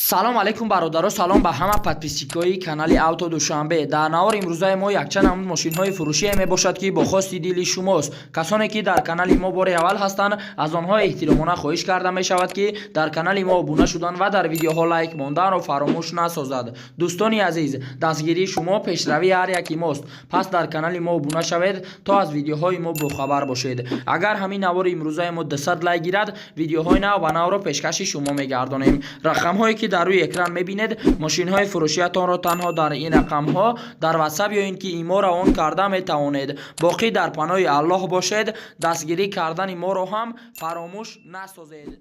Салом алейкум, бародаро, салом ба ҳама подписчикои канали Авто Душанбе. Дар навори имрӯзаи мо якчанд намуд мошинҳои фурӯшие мебошад, ки бо хости дили шумост. Касоне ки дар канали мо бори аввал ҳастанд, аз онҳо эҳтиромона хоҳиш карда мешавад, ки дар канали мо обуна шудан ва дар видеоҳо лайк монданро фаромӯш насозад. Дӯстони азиз, дастгирии шумо пешравии ҳар яки мост, пас дар канали мо обуна шавед, то аз видеоҳои мо бохабар бошед. Агар ҳамин навори имрӯзаи мо 200 лайк гирад, видеоҳои нав ба навро пешкаши шумо мегардонем. Рақамҳое ки дар рӯи экран мебинед, мошинҳои фурӯшиятонро танҳо дар ин рақамҳо дар Ватсап ё ин ки ИМО равон карда метавонед. Боқӣ дар паноҳи Аллоҳ бошед, дастгирӣ кардани моро ҳам фаромӯш насозед.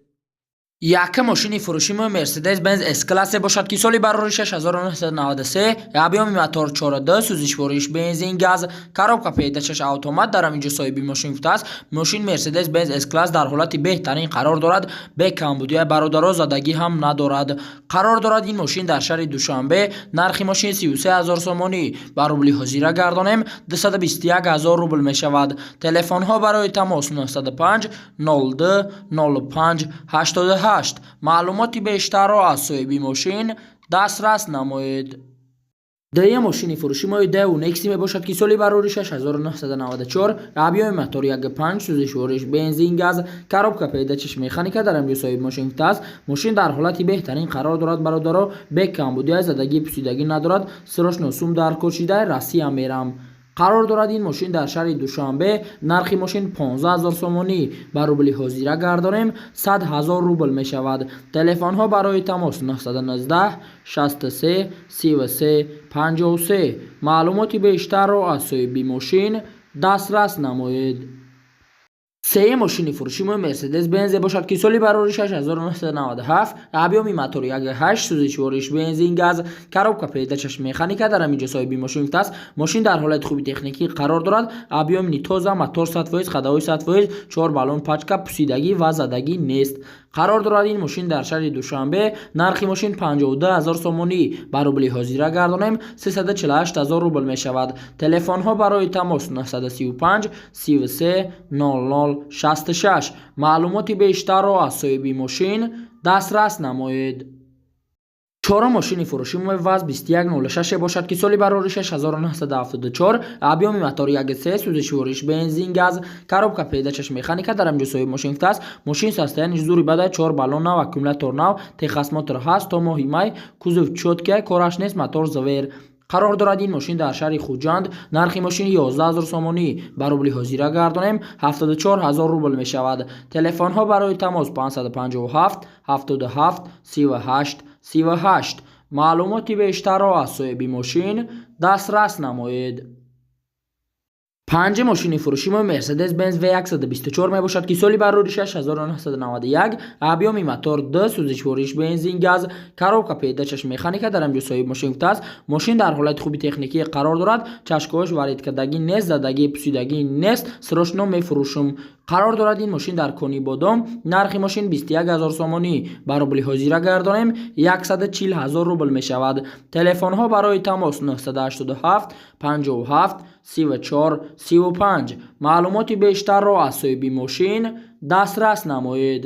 Якум мошини фурӯши мо Мерседес Бенз С классе бошад, ки соли бароришаш 1993, объёми мотор 4,2, сӯзишвориш бензин, газ, коробка передачаш автомат. Дар ҳамин ҷо соҳиби мошин гуфтааст: мошин Мерседес Бенз С класс дар ҳолати беҳтарин қарор дорад, бе камбудия, бародаро, задагӣ ҳам надорад. Қарор дорад ин мошин дар шаҳри Душанбе. Нархи мошин 33 ҳазор сомонӣ, ба рубли ҳозира гардонем, 221 ҳазор рубл мешавад. Телефонҳо барои тамос 905 02 05 88. Маълумоти бештарро аз соҳиби мошин дастрас намоед. Дуюм мошини фурӯши мои Дэу Некси мебошад, ки соли бароришаш 1994, объёми мотор 1,5, сӯзишвориш бензин, газ, коробка передачаш механика. Дар ҳамин ҷо соҳиби мошин гуфтааст: мошин дар ҳолати беҳтарин қарор дорад, бародаро, бе камбудия, задагӣ, пусидагӣ надорад, срочно сум дар кор шида, Россия мерам. Қарор дорад ин мошин дар шаҳри Душанбе. Нархи мошин 15 ҳазор сомонӣ, ба рубли ҳозира гардонем, 100 ҳазор рубл мешавад. Телефонҳо барои тамос 919 63 33 53. Маълумоти бештарро аз соҳиби мошин дастрас намоед. Сеюм мошини фурӯши мо Мерседес Бензе бошад, ки соли бароришаш 1997, объёми мотори 1,8, сӯзишвориш бензин, газ, коробка передачаш механика. Дар ҳамин ҷо соҳиби мошин гуфтааст: мошин дар ҳолати хуби техникӣ қарор дорад, объёми тоза, мотор 100%, ходовой 100%, чор баллон пачка, пусидагӣ ва задагӣ нест. Қарор дорад ин мошин дар шаҳри Душанбе. Нархи мошин 52 ҳазор сомонӣ, ба рубли ҳозира гардонем, 348 ҳазор рубл мешавад. Телефонҳо барои тамос 935 33 00 66. Маълумоти бештарро аз соҳиби мошин дастрас намоед. Чорум мошини фурӯши мо ВАЗ 2106 бошад, ки соли бароришаш 1974, объёми мотори 1,3, сӯзишвориш бензин, газ, коробка передачаш механика. Дар ҳамин ҷо соҳиби мошин гуфтааст: мошин состояниш зури бада, чор баллон нав, аккумулятор нав, техосмотр ҳаст то моҳи май, кузов чёткий, кораш нест, мотор звер. Қарор дорад ин мошин дар шаҳри Хуҷанд. Нархи мошин 11 ҳазор сомонӣ, ба рубли ҳозира гардонем, 74 ҳазор рубл мешавад. Телефонҳо барои тамос 557 77 38 38. Маълумоти бештарро аз соҳиби мошин дастрас намоед. Панҷум мошини фурӯши мо Мерседес Бенз В124 мебошад, ки соли бароришаш 1991, объёми мотор 2, сӯзишвориш бензин, газ, коробка передачаш механика. Дар ҳамин ҷо соҳиби мошин гуфтааст: мошин дар ҳолати хуби техникӣ қарор дорад, чашкаҳош варидкардагӣ нест, задагӣ, пусидагӣ нест, срочно мефурӯшум. Қарор дорад ин мошин дар Конибодом. Нархи мошин 21 ҳазор сомонӣ, ба рубли ҳозира гардонем, 140 ҳазор рубл мешавад. Телефонҳо барои тамос 987 57 34 35. Маълумоти бештарро аз соҳиби мошин дастрас намоед.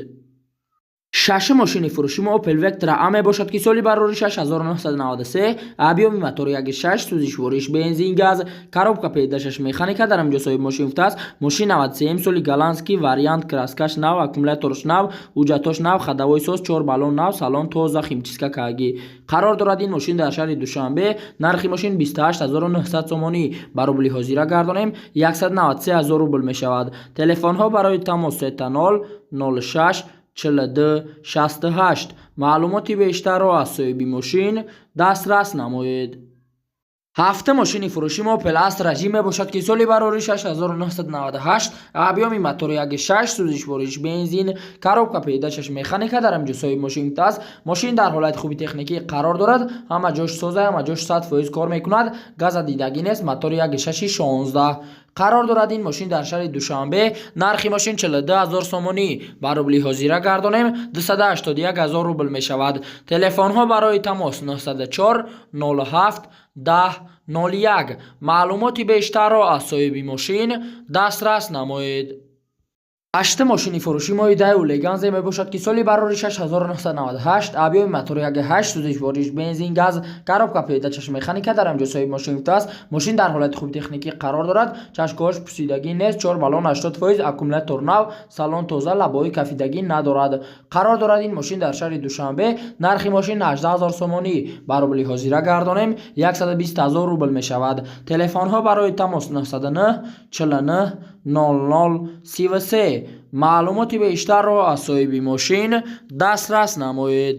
Шашум мошини фурӯши мо Opel Vectra A мебошад, ки соли бароришаш 1993, объёми мотори 1,6, сӯзишвориш бензин, газ, коробка передачаш механика. Дар ҳамин ҷо соҳиби мошин гуфтааст: мошин 93 соли, голландский вариант, краскаш нав, аккумуляторш нав, ҳуҷҷатош нав, ходовой соз, чор баллон нав, салон тоза, химчистка кагӣ. Қарор дорад ин мошин дар шаҳри Душанбе. Нархи мошин 28 900 сомонӣ, ба рубли ҳозира гардонем, 193 ҳазор рубл мешавад. Телефонҳо барои тамос 0 06 42 68. Маълумоти бештарро аз соҳиби мошин дастрас намоед. Ҳафтум мошини фурӯши мо Opel Astra J мебошад, ки соли бароришаш 1998, объёми мотори 1,6, сӯзишвориш бензин, коробка передачаш механика. Дар ҳамин ҷо соҳиби мошин гуфтааст: мошин дар ҳолати хуби техникӣ қарор дорад, ҳама ҷош соза, ҳама ҷош 100% кор мекунад, газа дидагӣ нест, мотори 1,6 16. Қарор дорад ин мошин дар шаҳри Душанбе. Нархи мошин 42 ҳазор сомонӣ, ба рубли ҳозира гардонем, 281 ҳазор рубл мешавад. Телефонҳо барои тамос 904 07 10 01. Маълумоти бештарро аз соҳиби мошин дастрас намоед. Ҳашта мошини фурӯши мои Daewoo Leganza мебошад, ки соли барори 1998, объёми мотори 1.8, сӯзишвориш бензин газ, коробка передачаш механика. Дар ҳамҷо соҳиби мошин гуфтааст, мошин дар ҳолати хуби техникӣ қарор дорад, чашкоҳош пусидагӣ нест, чор баллон 80%, аккумулятор нав, салон тоза, лабои кафидагӣ надорад. Қарор дорад ин мошин дар шаҳри Душанбе. Нархи мошин 18 0 сомонӣ, ба рубли ҳозира гардонем, 120 0 рубл мешавад. Телефонҳо барои тамос 909 49 00 33. Маълумоти бештарро аз соҳиби мошин дастрас намоед.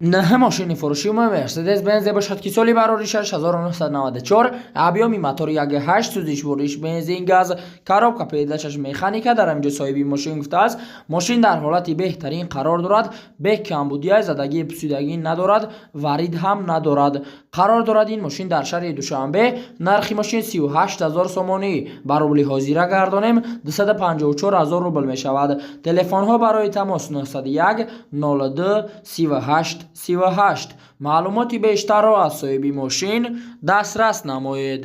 Наҳ мошини фурӯши мо Мерседес Бенз бошад, ки соли барори 1994, объёми мотори 1.8, сӯзишвориш бензин газ, коробка передачаш механика. Дар ҳамҷо соҳиби мошин гуфтааст, мошин дар ҳолати беҳтарин қарор дорад, бе камбудия, задагии пусидагӣ надорад, варид ҳам надорад. Қарор дорад ин мошин дар шаҳри Душанбе. Нархи мошин 38 0 сомонӣ, ба рубли ҳозира гардонем, 254 0 рубл мешавад. Телефонҳо барои тамос 901 02 38 38. Маълумоти бештарро аз соҳиби мошин дастрас намоед.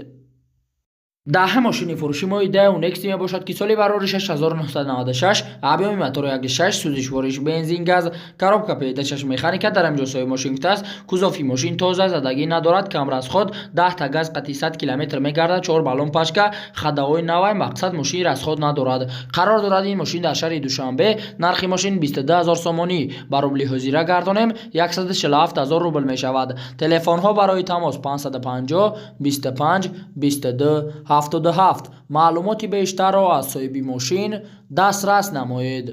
Даҳ мошини фурӯши мои Daewoo Nexia мебошад, ки соли барори 1996, объёми мотори 1.6, сӯзишвориш бензин газ, коробка передачаш механика. Дар ҳамҷо соҳиби мошин гуфтааст, кузови мошин тоза, задагӣ надорад, камрасход, 10 та газ қати 100 километр мегардад, чор баллон пачка, ходовой навай, мақсад, мошин расход надорад. Қарор дорад ин мошин дар шаҳри Душанбе. Нархи мошин 22 0 сомонӣ, ба рубли ҳозира гардонем, 147 0 рубл мешавад. Телефонҳо барои тамос 550 25 22 77. Маълумоти бештарро аз соҳиби мошин дастрас намоед.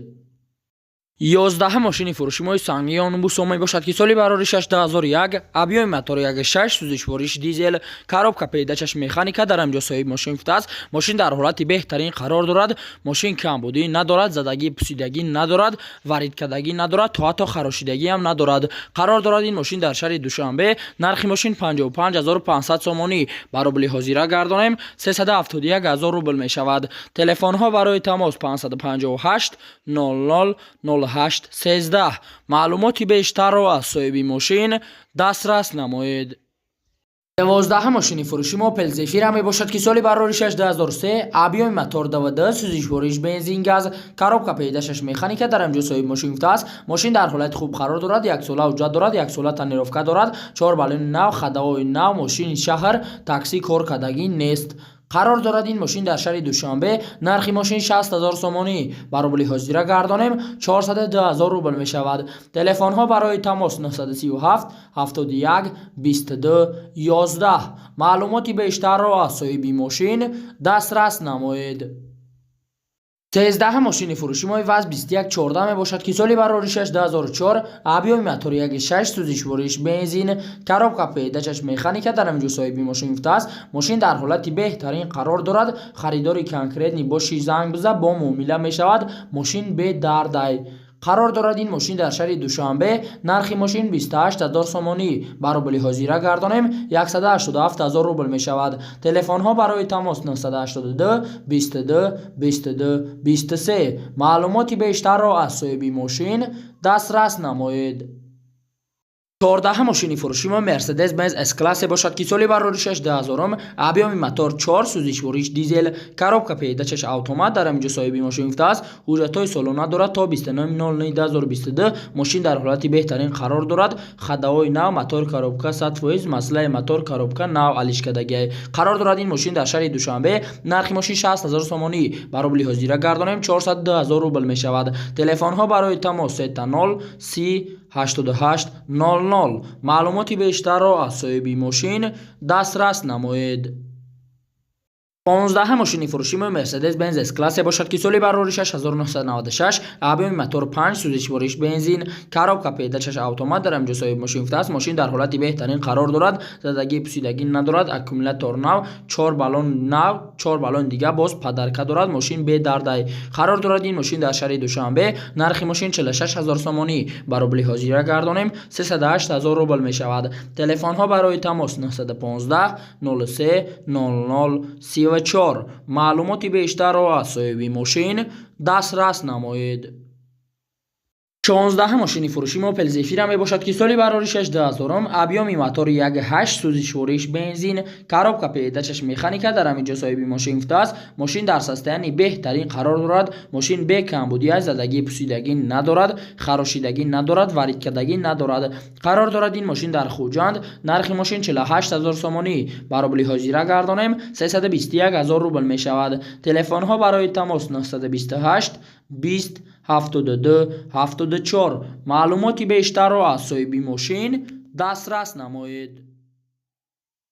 11 мошини фурӯши мои Сангён Бусо мебошад, ки соли барори 2001, объёми мотори 1.6, сӯзишвориш дизел, коробка передачаш механика. Дар ҳамҷо соҳиби мошин гуфтааст, мошин дар ҳолати беҳтарин қарор дорад, мошин камбудӣ надорад, задагӣ пусидагӣ надорад, варидкардагӣ надорад, то ҳатто харошидагӣ ҳам надорад. Қарор дорад ин мошин дар шаҳри Душанбе. Нархи мошин 55 500 сомонӣ, ба рубли ҳозира гардонем, 371 0 рубл мешавад. Телефонҳо барои тамос 558 00 08 13. Маълумоти бештарро аз соҳиби мошин дастрас намоед. 12 мошини фурӯши мо Опел Зефира мебошад, ки соли барори 2003, объёми мотор 2.2, сӯзишвориш бензин газ, коробка передачаш механика. Дар ҳамҷо соҳиби мошин гуфтааст, мошин дар ҳолати хуб қарор дорад, яксола ҳуҷҷат дорад, яксола тонировка дорад, чор баллони нав, ходовой нав, мошини шаҳр, таксӣ кор кардагӣ нест. Қарор дорад ин мошин дар шаҳри Душанбе. Нархи мошин 60 0 сомонӣ, ба рубли ҳозира гардонем, 402 0 рубл мешавад. Телефонҳо барои тамос 937 71 22 11. Маълумоти бештарро аз соҳиби мошин дастрас намоед. 13 мошини фурӯши мои ВАЗ 2114 мебошад, ки соли барори 2004, объёми мотори 1.6, сӯзишвориш бензин, коробка передачаш механика. Дар ҳамҷо соҳиби мошин гуфтааст, мошин дар ҳолати беҳтарин қарор дорад, харидори конкретный боши, занг биза, бо муомила мешавад, мошин бедардай. Қарор дорад ин мошин дар шаҳри Душанбе. Нархи мошин 28 0 сомонӣ, ба рубли ҳозира гардонем, 187 0 рубл мешавад. Телефонҳо барои тамос 982 22 22 23. Маълумоти бештарро аз соҳиби мошин дастрас намоед. 14 мошини фурӯши мо Мерседес Бенз С классе бошад, ки соли барори 2000, объёми мотор 4, сӯзишвориш дизел, коробка передачаш автомат. Дар ҳаминҷо соҳиби мошин гуфтааст, ҳуҷҷатҳои солона дорад то 29.09.2022. Мошин дар ҳолати беҳтарин қарор дорад, ходовой нав, мотор, коробка 100%, маслаи мотор, коробка нав алишкардагиай. Қарор дорад ин мошин дар шаҳри Душанбе. Нархи мошин 60 0 сомонӣ, ба рубли ҳозира гардонем, 402 0 рубл мешавад. Телефонҳо барои тамос 0 30 88 00. Маълумоти бештарро аз соҳиби мошин дастрас намоед. 15 мошини фурӯши мо Мерседес Бенз С классе бошад, ки соли барори 1996, объёми мотор 5, сӯзишвориш бензин, коробка передачаш автомат. Дар ҳамҷо соҳиби мошин гуфтааст, мошин дар ҳолати беҳтарин қарор дорад, задагии пусидагӣ надорад, аккумулятор нав, чор баллон нав, чор баллон дига боз подарка дорад, мошин бедардай. Қарор дорад ин мошин дар шаҳри Душанбе. Нархи мошин 46 0 сомонӣ, ба рубли ҳозира гардонем, 308 0 рубл мешавад. Телефонҳо барои тамос 915 03 00 34. Маълумоти бештарро аз соҳиби мошин дастрас намоед. 16-ум мошини фурӯши мо Опел Зефира мебошад, ки соли бароришаш 2000-ум, объёми мотори 1,8, сӯзишвориш бензин, коробка передачаш механика. Дар ҳамин ҷо соҳиби мошин гуфтааст, мошин дар состоянии беҳтарин қарор дорад. Мошин бе камбудӣ, задагӣ, пусидагӣ надорад, харошидагӣ надорад, варидкардагӣ надорад. Қарор дорад ин мошин дар Хуҷанд. Нархи мошин 48 ҳазор сомонӣ, ба рубли ҳозира гардонем, 321 ҳазор рубл мешавад. Телефонҳо барои тамос: 928 20 72 74. Маълумоти бештарро аз соҳиби мошин дастрас намоед.